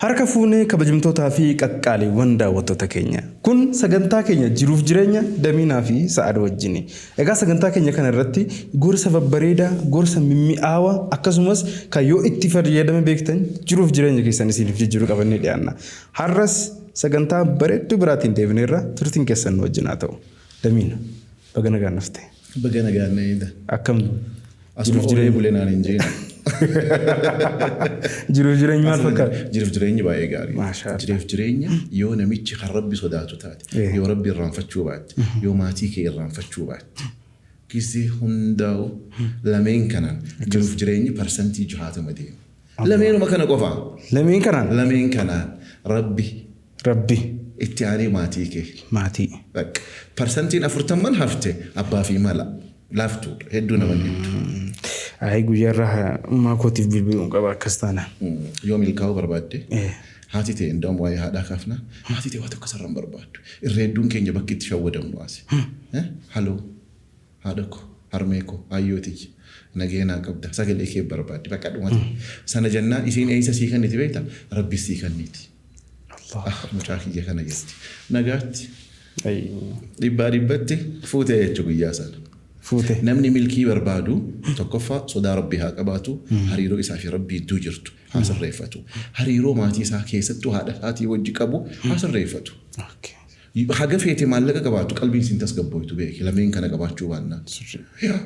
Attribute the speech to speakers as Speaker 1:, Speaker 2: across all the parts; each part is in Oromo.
Speaker 1: Harka fuunee, kabajamtootaa fi qaqqaaliiwwan daawwattoota keenya. Kun sagantaa keenya jiruuf jireenya Damiinaa fi Sa'aad wajjini. Egaa sagantaa keenya kana irratti gorsa babbareedaa, gorsa mimmi'aawaa, akkasumas kan yoo itti fayyadama beektan jiruuf jireenya keessan isiniif jijjiiruu qabannee dhiyaanna. Har'as sagantaa bareedduu biraatiin deebineerra. Turtiin keessan nu wajjin haa ta'u. Damiina, baga nagaan dhufte.
Speaker 2: Baga nagaan na eegda.
Speaker 1: Akkam
Speaker 2: Asuma
Speaker 1: jiruuf
Speaker 2: oolee
Speaker 1: jireenya?
Speaker 2: bulee naan hin jeena.
Speaker 1: Jiruuf jireenyi maal fakkaata?
Speaker 2: Jiruuf jireenyi baay'ee gaarii.
Speaker 1: Maashaa Allah.
Speaker 2: Jiruuf jireenya yoo namichi kan Rabbi sodaatu taate, yoo Rabbi irraanfachuu baatte, yoo maatii kee irraanfachuu baatte, gisee hundaa'u lameen kanaan jiruuf jireenyi 60% deema. Lameenuma kana qofa.
Speaker 1: Lameen kanaan?
Speaker 2: Lameen kanaan Rabbi.
Speaker 1: Rabbi.
Speaker 2: Itti aanee maatii kee.
Speaker 1: Maatii.
Speaker 2: Bakka. 40% hafte abbaa fi mala. Laaftuudha. Hedduu nama hin dhibdu.
Speaker 1: Ayi, guyyaa irraa ummaa kootiif bilbiluun qaba akkas taanaan.
Speaker 2: Yoo milkaa'uu barbaadde, haati tee, indaa'um waa'ee haadhaa kaafna, haati tee waa tokko sirra hin barbaaddu. Irra hedduun keenya bakki itti shawwadamnu asi. Haloo, haadha ko, harmee ko, aayyoo tiyya, nagaya naa qabda, sagalee kee barbaaddi, bakka dhumate. Sana jennaan isiin eeysa sii kenniti beekta? Rabbi sii kenniti. Ah, mucaa kiyya kana jetti. Nagaatti. Dhibbaa dhibbatti fuutee jechu guyyaa sana.
Speaker 1: Fuute.
Speaker 2: Namni milkii barbaadu tokkoffaa sodaa Rabbii haa qabaatu, hariiroo isaa fi Rabbii gidduu jirtu haa sirreeffatu. Hariiroo maatii isaa, keessattuu haadha isaatii wajji qabu haa sirreeffatu. Haga feete maallaqa qabaattu qalbiin siin tasgabbooytu beeki, lameen kana qabaachuu baannaan. Yaa.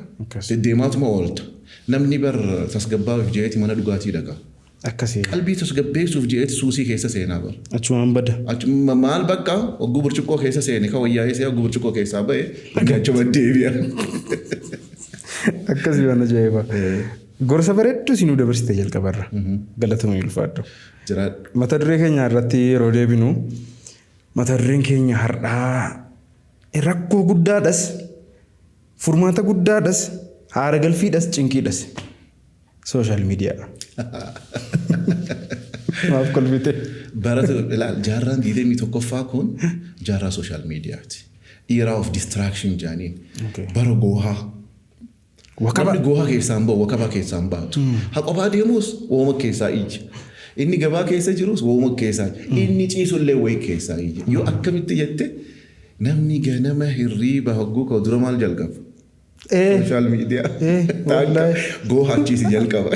Speaker 2: Deddeemaatuma oolta. Namni bar tasgabbaa'uuf je'eeti mana dhugaatii dhaqa.
Speaker 1: Akkasi.
Speaker 2: Qalbii tasgabbeessuuf je'eeti suusii keessa seenaa bar.
Speaker 1: Achumaan bada.
Speaker 2: Achuma maal bakka hogguu burcuqqoo keessa seene ka wayyaa'ee see hogguu burcuqqoo keessaa ba'e bakka achuma deebi'a.
Speaker 1: Akkasi, waan ajaa'ibaa. Gorsa bareedduu isinuu dabarsite jalqabarra. Galatoomii, ulfaadhu.
Speaker 2: Jiraadhu.
Speaker 1: Mata duree keenya irratti yeroo deebinu, mata dureen keenya har'aa rakkoo guddaadhas, furmaata guddaadhas, haara galfiidhas, cinqiidhas. Social media. Maaf kolfite?
Speaker 2: Baratu ilaal, jaarraan 21ffaa kun jaarraa social mediaati. Era of distraction jaaniin. Bara goohaa.
Speaker 1: Wakaba.
Speaker 2: Namni goohaa keessaa hin bahu, wakabaa keessaa hin baatu. Ha qophaa deemus wooma keessaa iyya. Inni gabaa keessa jirus wooma keessaa iyya. Inni ciisullee wayii keessaa iyya. Yoo akkamitti jette, namni ganama hirriiba hogguu ka'u dura maal jalqaba? Social media.
Speaker 1: Wallaahi.
Speaker 2: Gooha achiisi jalqaba.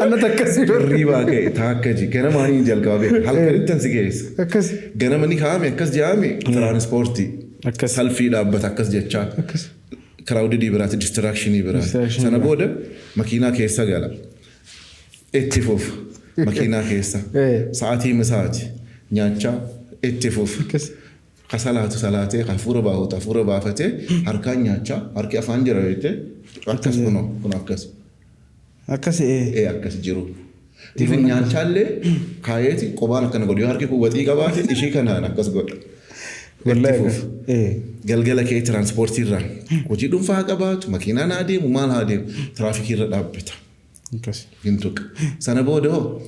Speaker 1: Anna takkasii.
Speaker 2: Hirriibaa ka'e taakka ji ganamaanii jalqaba beeka. Halkanitti si keessa. Ganama ni kaa'ame akkas jedhame, tiraanispoortii. Salfii dhaabbata akkas jechaa. Crowdedii biraati, distractionii biraati.
Speaker 1: Distraction.
Speaker 2: Sana booda makiinaa keessa gala. Itti fufa. Makiinaa keessa. Sa'aatii misaati. Nyaachaa itti fufa. Ka salaatu salaatee, ka hafuura baafatu hafuura baafatee, harkaan nyaachaa, harki afaan jira jettee, akkas kunoo, kun akkas.
Speaker 1: Akkas.
Speaker 2: Ee, akkas jiru. Ifin nyaachaallee kaayeeti qubaan akkana godhu. Yoo harki kun waxii qabaate ishii kanaan akkas godha. Itti fufa. Galgala kee tiraanspoortii irraan hojii dhuunfaa haa qabaatu, makiinaan haa deemu, maal haa deemu, tiraafikii irra dhaabbata. Hin tuqa. Sana booda hoo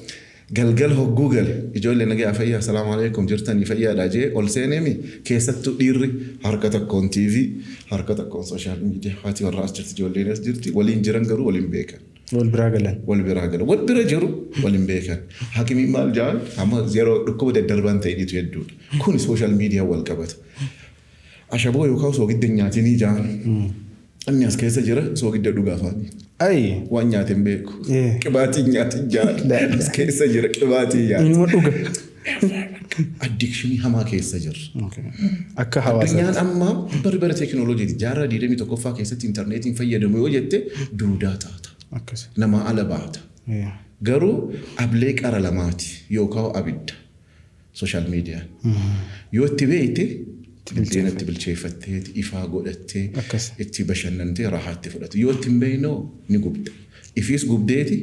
Speaker 2: galgala hogguu gale, ijoollee nagaa fayyaa, salaamu alaikum, jirtanii fayyaadha jee ol seeneemi, keessattuu dhiirri harka tokkoon TV, harka tokkoon social media, haati warraa as jirti, ijoolleen as jirti, waliin jiran garuu waliin beekan.
Speaker 1: Wal biraa galan.
Speaker 2: Wal biraa galan. Wal bira jiru, waliin beekan. Hakimiin maal jaan, amma yeroo dhukkuba daddarbaan ta'initu hedduudha. Kun social media wal qabata. Ashaboo yookaan soogidda hin nyaatinii jaan. Inni as keessa jira, soogidda dhugaa afaanii.
Speaker 1: Ayi.
Speaker 2: Waan nyaate hin beeku. Qibaatii hin nyaatin jaan. As keessa jira, qibaatii nyaata.
Speaker 1: Inuma dhuga.
Speaker 2: Addictionii hamaa keessa jirra.
Speaker 1: Akka hawaasaatti.
Speaker 2: Addunyaan amma bari bara teekinooloojiiti. Jaarraa 21ffaa keessatti intarneetiin fayyadamu yoo jette duudaa taata. Namaa ala baata. Garuu ablee qara lamaati yookaan abidda. Social mediaan. Yoo itti beekte buddeena itti bilcheeffattee, ifaa godhattee, itti bashannantee raahaa itti fudhatu. Yoo itti hin beekne ni gubda. Ifiis gubdeeti,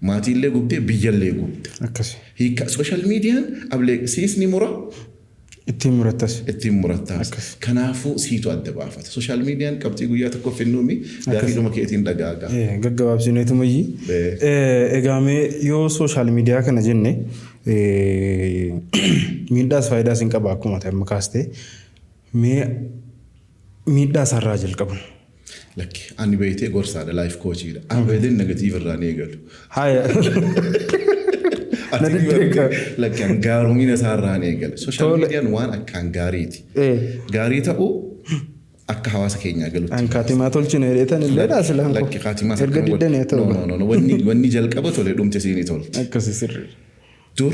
Speaker 2: maatiillee gubdee, biyyallee gubda. Hiika social mediaan ablee siis ni mura.
Speaker 1: Ittiin murattas.
Speaker 2: Ittiin murattaas. Kanaafuu siitu adda baafata. Social mediaan qabxii guyyaa tokko finnuumi gaafiidhuma keetiin dhagaagaa.
Speaker 1: Gaggabaabsineetumayyi. Egaa mee yoo social media kana jenne, miidhaas faayidaas hin qaba akkuma ta'e amma kaaste. Mee miidhaa isaarraa jalqabu.
Speaker 2: Lakki, ani beektee gorsaadha, life coachiidha. Abadan negative irraa ni eegalu.
Speaker 1: Haya. Na diddeeqa.
Speaker 2: Lakkaan gaarumina isaarraan eegale. Social mediaan waan akkaan gaariiti. Gaarii ta'uu akka hawaasa keenyaa galutti.
Speaker 1: An kaatimaa tolchine jedheetan illee dhaasilaan.
Speaker 2: Lakki kaatimaa.
Speaker 1: Erga diddanii haa ta'u.
Speaker 2: No, no, no. Wanni jalqaba tole dhumte siinii tolti.
Speaker 1: Akkasi sirrii.
Speaker 2: Dur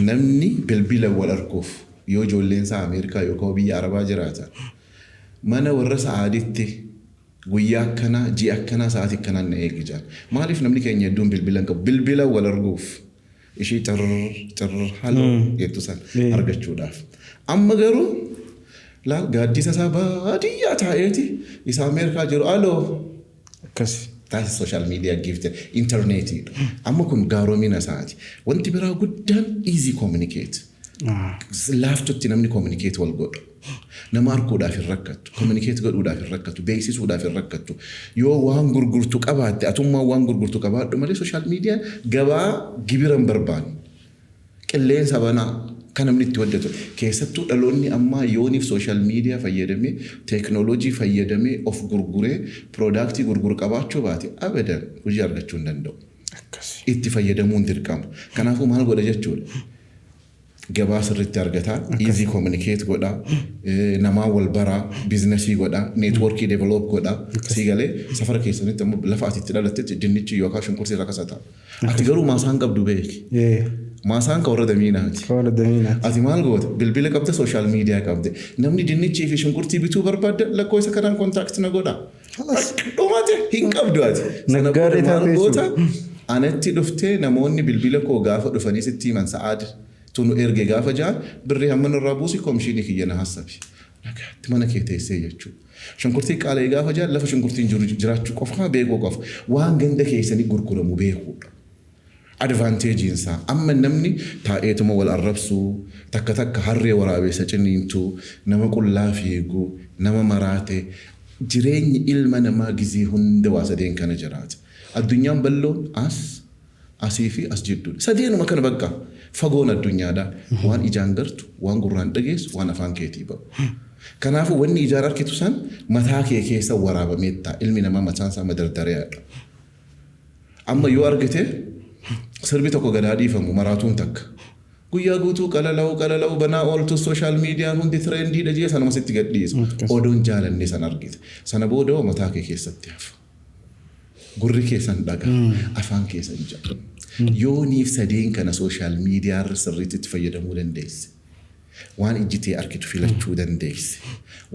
Speaker 2: namni bilbila wal arguuf yoo ijoolleen isaa Ameerikaa yookaan biyya Arabaa jiraatan, mana warra sa'aaditti guyyaa akkanaa, ji'a akkanaa, sa'aatii akkanaa na eegi jaan. Maaliif? Namni keenya hedduun bilbila hin qabu. Bilbila wal arguuf ishii cirr cirr "hello" jettu san argachuudhaaf. Amma garuu laal, gaaddisa isaa baadiyyaa taa'eeti isa Ameerikaa jiru "hello".
Speaker 1: Akkasi.
Speaker 2: Taasisa social media gifted intarneetiidha. Amma kun gaaromina isaati. Wanti biraa guddaan easy communicate. Laaftutti namni communicate wal godha. Nama arguudhaaf hin rakkattu, communicate godhuudhaaf hin rakkattu, beeksisuudhaaf hin rakkattu. Yoo waan gurgurtu qabaatte, atummaa waan gurgurtu qabaadhu malee social mediaan gabaa gibira hin barbaanne. Qilleensa banaa kan namni itti hojjetu. Keessattuu dhaloonni ammaa yooniif social media fayyadamee, teeknooloojii fayyadamee of gurguree product gurguru qabaachuu baate, abadan hojii argachuu hin danda'u. Itti fayyadamuun dirqama. Kanaafuu maal godha jechuudha? Gabaa sirriitti argataa, easy communicate godhaa, namaa wal baraa, business godhaa, network develop godhaa. Sii galee, safara keessanitti ammoo lafa ati itti dhalattetti dinnichi yookaan shunkurtii rakasa ta'a. Ati garuu maasaan qabdu beeki. Maasaan ka warra damiinaati.
Speaker 1: Warra damiinaati.
Speaker 2: Ati maal goota? Bilbila qabda, social media qabde. Namni dinnichii fi shunkurtii bituu barbaadda lakkoofsa kanaan contact na godha. Dhumate, hin qabdu ati. Sana booda
Speaker 1: Naggaadee
Speaker 2: maal
Speaker 1: taatee.
Speaker 2: goota? Anatti dhuftee namoonni bilbila koo gaafa dhufanii sitti himan, "Sa'aad tunu erge" gaafa jaan, birrii hamma nurraa buusi, komishinii kiyya na hassabi. Nagaatti mana kee teessee jechuudha. Shunkurtii qaala'ee gaafa jaan, lafa shunkurtiin jiru jiraachuu qofa beekuu qofa. Waan ganda keessanii gurguramu beekuudha. Advantageiin isaa amma namni taa'eetuma wal arrabsuu, takka takka harree waraabessa ciniintuu, nama qullaa fiigu, nama maraate, jireenyi ilma namaa gizee hunda waa sadeen kana jiraata. Addunyaan bal'oon as, asii fi as jidduudha. Sadeenuma kana bakka fagoon addunyaadha. Waan ijaan gartu, waan gurraan dhageessu, waan afaan keetii ba'u. Kanaafuu wanni ijaan arkitu san mataa kee keessa waraabamee ta'a. Ilmi namaa mataan isaa madardareedha. Amma yoo argite sirbi tokko gadaa dhiifamu, maraatuun takka. Guyyaa guutuu qalala'u qalala'u banaa ooltu, social mediaan hundi trendiidha jee sanuma sitti gadhiisu. Odoon jaalanne san argite. Sana booda hoo mataa kee keessatti hafa. Gurri keessan dhaga. Afaan keessan ja'a. Yooniif sadeen kana social media irra sirriitti itti fayyadamuu dandeesse. Waan ijji tee argitu filachuu dandeesse.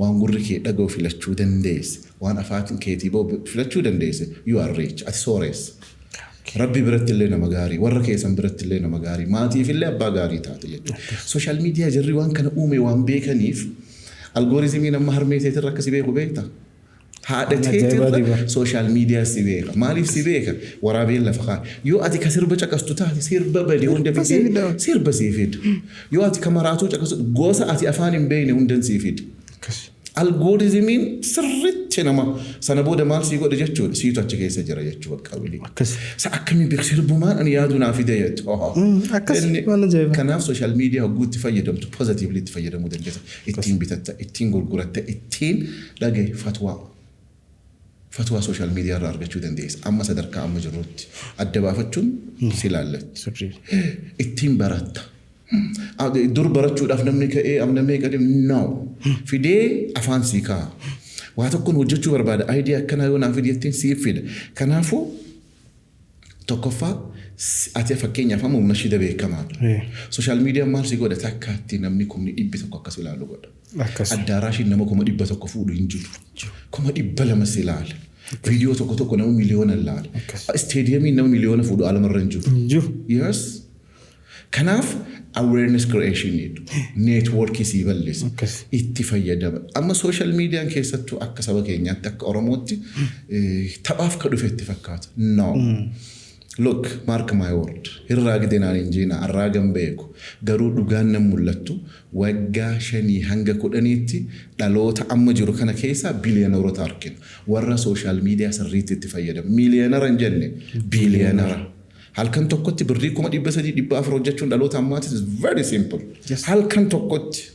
Speaker 2: Waan gurri kee dhaga'u filachuu dandeesse. Waan afaan keetii ba'u filachuu dandeesse. You are rich. Ati sooressa. Rabbi biratti illee nama gaarii, warra keessan biratti illee nama gaarii, maatiif illee abbaa gaarii taate jechuudha. Social media jarri waan kana uume waan beekaniif, algorithmiin amma harmee teetirra akka si beeku beekta. Haadha teetirra social media si beeka. Maaliif si beeka? Waraabeen lafa kaa. Yoo ati ka sirba caqastu taate, sirba bade hunda fidee sirba sii fida. Yoo ati ka maraatuu caqastu, gosa ati afaan hin beekne hundan sii fida. Algorithmiin sirriitti nama sana booda maal sii godha jechuudha? Siitu achi keessa jira jechuudha bakka wilii. Sa akkamiin beeku, sirbumaan ani yaadu naa fide jettu.
Speaker 1: Akkas, waan ajaa'ibaa.
Speaker 2: Kanaaf social media hogguu itti fayyadamtu positively itti fayyadamuu dandeessa. Ittiin bitatta, ittiin gurguratta, ittiin dhagaye fatwaa. Fatwaa social media irraa argachuu dandeessa. Amma sadarkaa amma jirrutti adda baafachuun si ilaallatti. Ittiin baratta. Dur barachuudhaaf namni ka'ee amna meeqa deemu, no. Fidee afaan sii kaa'a. Waa tokkoon hojjechuu barbaada. Idea akkanaa yoo naaf fide jetteen siif fida. Kanaafuu tokkoffaa ati fakkeenyaaf amma humna shida beekamaadha. Social mediaan maal si godha? Takkaatti namni 100,000 akkas ilaalu godha. Addaaraashiin nama 100,000 fuudhu hin jiru. 200,000 si ilaala. Viidiyoo tokko tokko nama miliyoona ilaala. Stadiumiin nama miliyoona fuudhu alamarra hin jiru.
Speaker 1: Hin jiru.
Speaker 2: Yes. Kanaaf awareness creation jedhu. Network sii bal'isa. Itti fayyadama. Amma social mediaan keessattuu akka saba keenyaatti, akka Oromootti taphaaf ka dhufe itti fakkaata. No. Look, mark my word. Hirraa gide naan hin jiina, arraagan beeku. Garuu dhugaan nan mul'attu, waggaa 5 hanga 10tti dhaloota amma jiru kana keessa billionaireoota argina. Warra social media sirriitti itti fayyadamu. Millionaire hin jenne, billionaire. Halkan tokkotti birrii 300,000, 400 hojjechuun dhaloota ammaatis is very simple. Halkan tokkotti.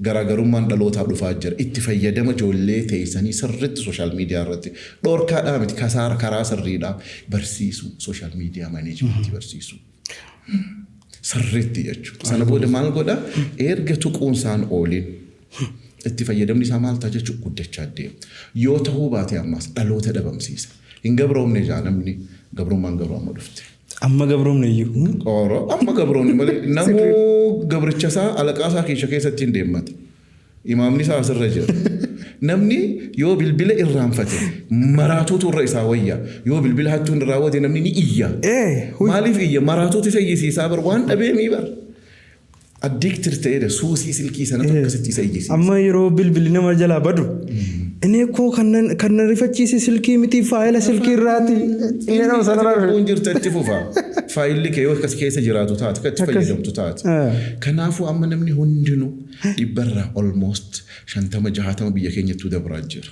Speaker 2: Garaagarummaan dhalootaa dhufaa jira. Itti fayyadama ijoollee teessanii sirriitti social media irratti dhoorkaadhaa miti, kasaara karaa sirriidhaa barsiisuu, social media management barsiisuu. Sirriitti jechuudha. Sana booda maal godha? Erga tuquunsaan oolin itti fayyadamni isaa maal ta'a jechuudha, guddachaa deema. Yoo ta'uu baate ammas dhaloota dhabamsiisa. Hin gabroomne jaa namni, gabrummaan garuu amma dhufte.
Speaker 1: Amma gabroomne iyyuu.
Speaker 2: Qooroo amma gabroomne malee namuu gabricha isaa, alaqaa isaa keessa keessatti hin deemmate. Imaamni isaa asirra jira. Namni yoo bilbila irraanfate maraatuutu irra isaa wayya. Yoo bilbila hattuun irraa raawwate namni ni iyya. Maaliif iyya? Maraatuutu isa iyyisiisaa bar, waan dhabeemii bar. Addicted ta'eedha, suusii silkii sanatu akkasitti isa iyyisiisa.
Speaker 1: Amma yeroo bilbilli nama jalaa badu, inni koo kan na rifachiise silkii miti, faayila silkii irraati. Inni nama sanarraa dhufe.
Speaker 2: Kun jirta itti fufa. Faayilli kee yoo akkas keessa jiraatu taate, kan itti fayyadamtu taate. Kanaafuu amma namni hundinuu 100rraa almost 50, 60 biyya keenyattuu dabraa jira.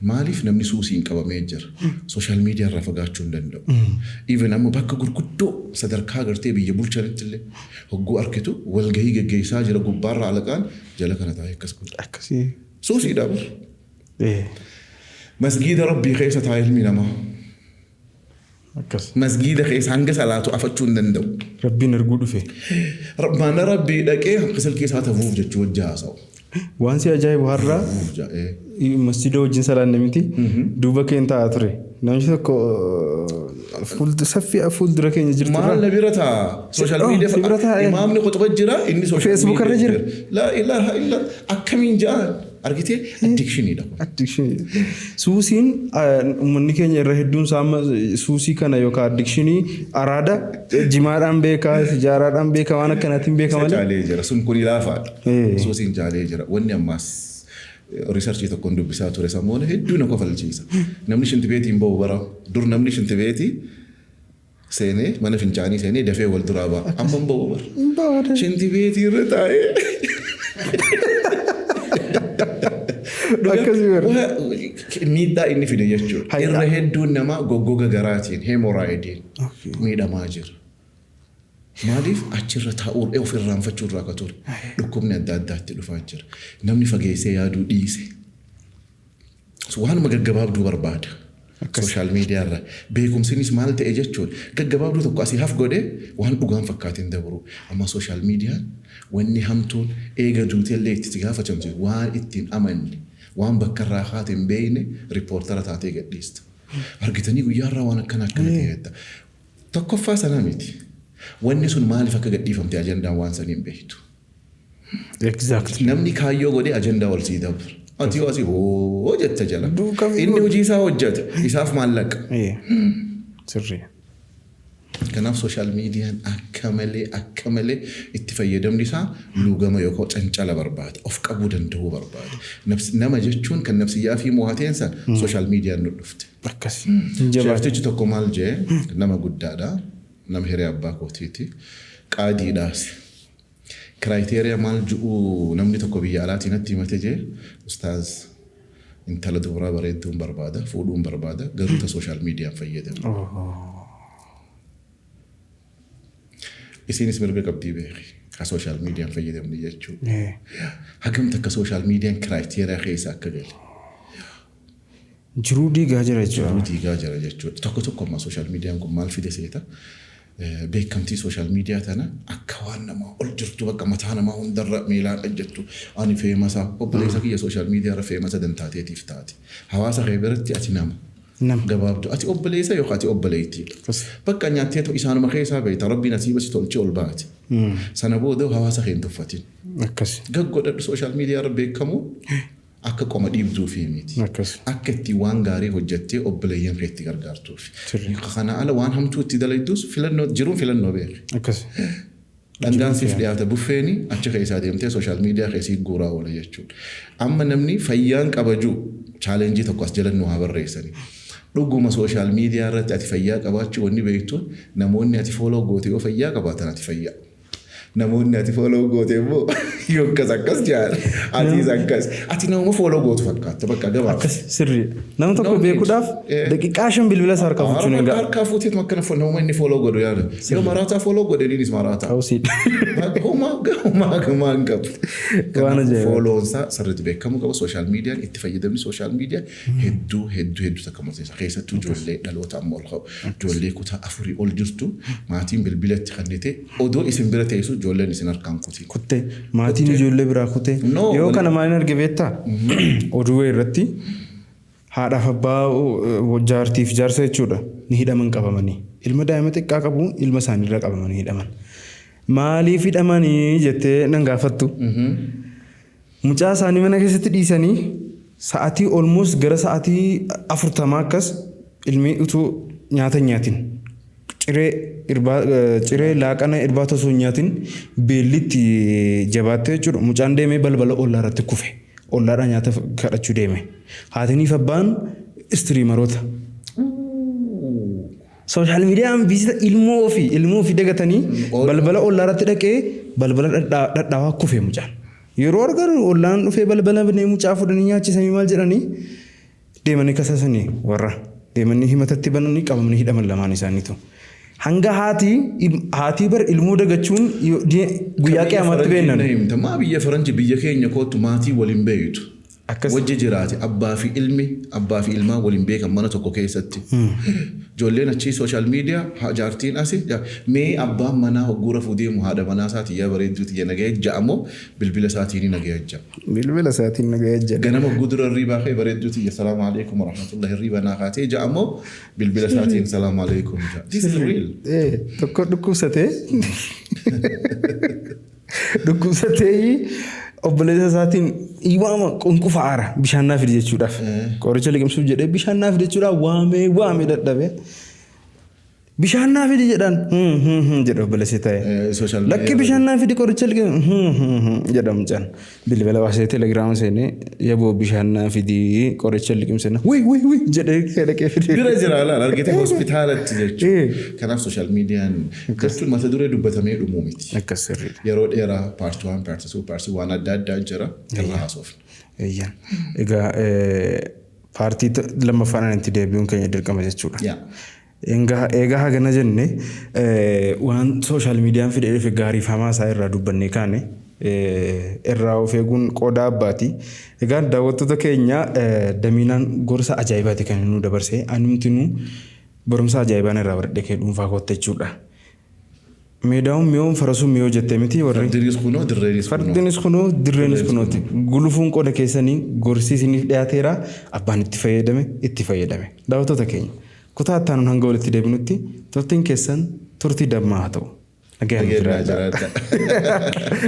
Speaker 2: Maaliif? Namni suusiin qabamee jira? Social media irraa fagaachuu hin danda'u. Even amma bakka gurguddoo sadarkaa gartee biyya bulchanitti illee hogguu arkitu, walgahii geggeessaa jira gubbaarra alaqaan, jala kana taa'ee akkas godha.
Speaker 1: Akkasii.
Speaker 2: Suusiidha bar. Masgiida Rabbii keessa taa'ee ilmi namaa.
Speaker 1: Akkas.
Speaker 2: Masgiida keessa hanga salaatu afachuu hin danda'u.
Speaker 1: Rabbiin arguu dhufe.
Speaker 2: Mana Rabbii dhaqee akka silkii isaa tafuuf jechuu wajji haasa'u.
Speaker 1: Waan si ajaa'ibu, har'a
Speaker 2: Tafuuf ja'ee.
Speaker 1: Masjida wajjin salaanne miti, duuba keen taa'aa ture. Namni tokko saffii fuuldura keenya jirtu
Speaker 2: Maal na bira taa'a? Social media.
Speaker 1: Si bira taa'ee.
Speaker 2: Imaamni khuxba jira, inni social
Speaker 1: Facebook irra jira.
Speaker 2: Laa ilaaha illa, akkamiin ja'an argitee, addictioniidha kun.
Speaker 1: Addiction. Suusiin uummanni keenya irra hedduun isaa amma suusii kana yookaan addictionii araada jimaadhaan beekaa, sijaaraadhaan beekaa, waan akkanaatiin beeka
Speaker 2: Isa
Speaker 1: malee.
Speaker 2: caalee jira. Sun kun laafaadha. Suusiin caalee jira. Wanni ammaas researchii tokkoon dubbisaa ture sammuun hedduu na kofalchiisa. Namni shintibeetiin bahu bara dur, namni shintibeetii seenee, mana fincaanii seenee dafee wal duraa ba'a. Amma hin bahu bara. Shintibeetii irra taa'ee.
Speaker 1: Akkasii bara.
Speaker 2: Miidhaa inni fide jechuudha. Irra hedduun namaa goggoga garaatiin, hemorrhoidiin miidhamaa jira. Maaliif? Achirra taa'uu, of irraanfachuu irraa akka ture. Dhukkubni adda addaatti dhufaa jira. Namni fageessee yaaduu dhiise. Waanuma gaggabaabduu barbaada. Social media irra. Beekumsinis maal ta'e jechuudha. Gaggabaabduu tokko asii haf godhee waan dhugaan fakkaatiin dabru. Amma social mediaan wanni hamtuun eega duuteellee itti si gaafatamte, waan ittiin amanne, waan bakka irraa kaate hin beekne reportera taatee gadhiista. Argitanii, guyyaarraa waan akkana akkana ta'e. Tokkoffaa sana miti. Wanni sun maaliif akka gadhiifamte ajandaan waan sanii hin beektu. Namni kaayyoo godhee ajandaa ol sii dabra. Ati yoo asii hoo jetta jala.
Speaker 1: Duukaa fi
Speaker 2: Inni hojii isaa hojjeta. Isaaf maallaqa.
Speaker 1: Sirrii.
Speaker 2: Kanaaf social mediaan akka malee, akka malee itti fayyadamni isaa luugama yookaan cancala barbaada. Of qabuu danda'uu barbaada. Nama jechuun kan nafsiyyaa fi mo'ateensa social mediaan nu dhufte.
Speaker 1: Akkas. Hin jabaate.
Speaker 2: Sheektichi tokko maal jee, nama guddaadha. Nama hiree abbaa kootiiti. Qaadiidhaas. Criteria maal ju'uu namni tokko biyya alaatii natti himate jee, ustaaz, intala dubaraa bareedduun barbaada, fuudhuun barbaada, garuu ta social mediaan fayyadamu. Isinis mirga qabdii beeki. Ka social mediaan fayyadamni jechuudha. Hagam takka social mediaan criteria keessa akka gale.
Speaker 1: Jiruu diigaa jira jechuudha.
Speaker 2: Jiruu diigaa jira jechuudha. Tokko tokko ammaa social mediaan kun maal fide seeta? Beekamtii social media tana akka waan namaa ol jirtu, bakka mataa namaa hundarra miilaan ejjettu, ani famousa, obboleessa kiyya, social media irra famousa dantaateetiif taate. Hawaasa kee biratti ati nama.
Speaker 1: Nama.
Speaker 2: Gabaabduu ati obboleessa yookaan ati obboleettiidha. Bakka nyaattee isaanuma keessaa beekta, Rabbiin asiiba si tolchee ol baate. Sana booda hawaasa kee hin tuffatin. Gaggodhadhu, social media irra beekamu akka qoma dhiibduu fi miti. Akka itti waan gaarii hojjettee obboleeyyan kee itti gargaartuuf. Kana ala waan hamtuu itti dalagdus filannoo, jiruun filannoo beeki. Dhangaan siif dhiyaata buffeeni, achi keessaa deemtee social media keessii guuraa oola jechuudha. Amma namni fayyaan qabaju challengeii tokko as jala nu haa barreessani. Dhuguma social media irratti ati fayyaa qabaachuu wanni beektuun, namoonni ati follow goote yoo fayyaa qabaatan ati fayyaa. Namoonni ati follow goote immoo yoo akkas akkas jedhan, atiis akkas. Ati namuma follow gootu fakkaata bakka gabaaf.
Speaker 1: Akkas sirriidha. Nama tokko
Speaker 2: No need.
Speaker 1: beekuudhaaf daqiiqaa 5 bilbila isaa harkaa fuuchuun hin ga'a.
Speaker 2: Harkaa fuuteetuma akkana nama inni follow godhu yaada. Yoo maraataa follow godhe, innis maraataa.
Speaker 1: Hawsiidha.
Speaker 2: Homaa homaa homaa hin qabu.
Speaker 1: Waan ajaa'ibaa.
Speaker 2: Follown isaa sirriitti beekamuu qaba. Social mediaan, itti fayyadamni social media hedduu hedduu hedduu takka murteessa. Keessattuu ijoollee dhaloota amma ol ka'u. Ijoollee kutaa 4 ol jirtu maatiin bilbila itti kennite odoo isin bira teessu ijoolleen isin harkaan kutiin.
Speaker 1: Kuttee maatiin ijoollee biraa kutee.
Speaker 2: No,
Speaker 1: Yoo kana maaliin arge beektaa? Oduu wayii irratti haadhaaf abbaa, jaartiif jaarsa jechuudha, ni hidhaman qabamanii. Ilma daa'ima xiqqaa qabu, ilma isaaniirra qabamanii hidhaman. Maaliif hidhamanii jettee nan gaafattu. Mucaa isaanii mana keessatti dhiisanii sa'aatii almost gara sa'aatii 40 akkas ilmi utuu nyaata hin nyaatin, ciree irbaa, ciree laaqana irbaata osoo hin nyaatin beellitti jabaattee jechuudha. Mucaan deemee balbala ollaa irratti kufe. Ollaadhaa nyaata kadhachuu deeme. Haatiniif abbaan streameroota. Social mediaan busy ilmoo ofii dagatanii balbala ollaa irratti dhaqee balbala dhadhaawaa kufe mucaan. Yeroo argan ollaan dhufee balbala banee mucaa fudhanii nyaachisanii maal jedhanii deemanii kasasanii, warra deemanii himatatti bananii qabamanii hidhaman lamaan isaaniitu. Hanga haatii bar ilmoo dagachuun guyyaa qiyamaatti beennan.
Speaker 2: Himta maa biyya faranji, biyya keenya kootu maatii waliin beeytu.
Speaker 1: Akkas.
Speaker 2: Wajji jiraate abbaa fi ilmi, abbaa fi ilmaan waliin beekan mana tokko keessatti. Ijoolleen achii social media, jaartiin asi mee abbaan manaa hogguu rafuu deemu haadha manaa isaatii "Yaa bareedduu tiyya, nagaya" ja'amoo bilbila isaatiin "Nagaya" ja'a?
Speaker 1: Bilbila isaatiin "Nagaya" jedha.
Speaker 2: Ganama hogguu dura hirriibaa ka'e "Bareedduu tiyya, salaamu alaikum warahmatullahi, hirriiba naa kaatee" ja'amoo bilbila isaatiin "Salaamu alaikum" ja'a? This is real.
Speaker 1: Tokko dhukkubsatee obboleessa isaatiin waama, qunqufa aara, "Bishaan naa fidi" jechuudhaaf. Qoricha liqimsuuf jedhee "Bishaan naa fidi" jechuudhaaf waamee waamee dadhabee. "Bishaan naa fidi" jedhaan, "Hmm," jedha obboleessi ta'e.
Speaker 2: Social media.
Speaker 1: "Lakki, bishaan naa fidi, qoricha liqimsu," jedha mucaan. Bilbila baasee telegiraama seenee "Yaboo, bishaan naa fidi, qoricha liqimsina." "Wii wii wii" jedhee dhaqee fide.
Speaker 2: Bira jira laal argite hospitaalatti jechuudha. Kanaaf social mediaan jechuun mata duree dubbatamee dhumuu miti.
Speaker 1: Akkas, sirriidha.
Speaker 2: Yeroo dheeraa part 1, part 2, part waan adda addaa jira irra haasofna.
Speaker 1: Eeyyaan. Egaa partii lammaffaan itti deebi'uun keenya dirqama jechuudha.
Speaker 2: Yaa.
Speaker 1: Egaa hagana jenne, waan social mediaan fidee dhufe gaariif hamaa isaa irraa dubbannee kaane, irraa of eeguun qooda abbaati. Egaa daawwattoota keenya, Damiinaan gorsa ajaa'ibaati kan inni nu dabarse. Anumtinuu barumsa ajaa'ibaan irraa baradhee kee dhuunfaa kootti jechuudha. Meedaawun mi'oon farasuun mi'oo jettee miti warri.
Speaker 2: Fardiinis kunoo, dirreenis kunoo.
Speaker 1: Fardiinis kunoo, dirreenis kunooti. Gulufuun qooda keessanii, gorsi isiniif dhiyaateera, abbaan itti fayyadame itti fayyadame. Daawwattoota keenya, kutaa itti aanuun hanga walitti deebinutti turtiin keessan turtii dammaa haa ta'u. Nagaan
Speaker 2: Nagaan
Speaker 1: jiraadhaa.
Speaker 2: jiraadhaa.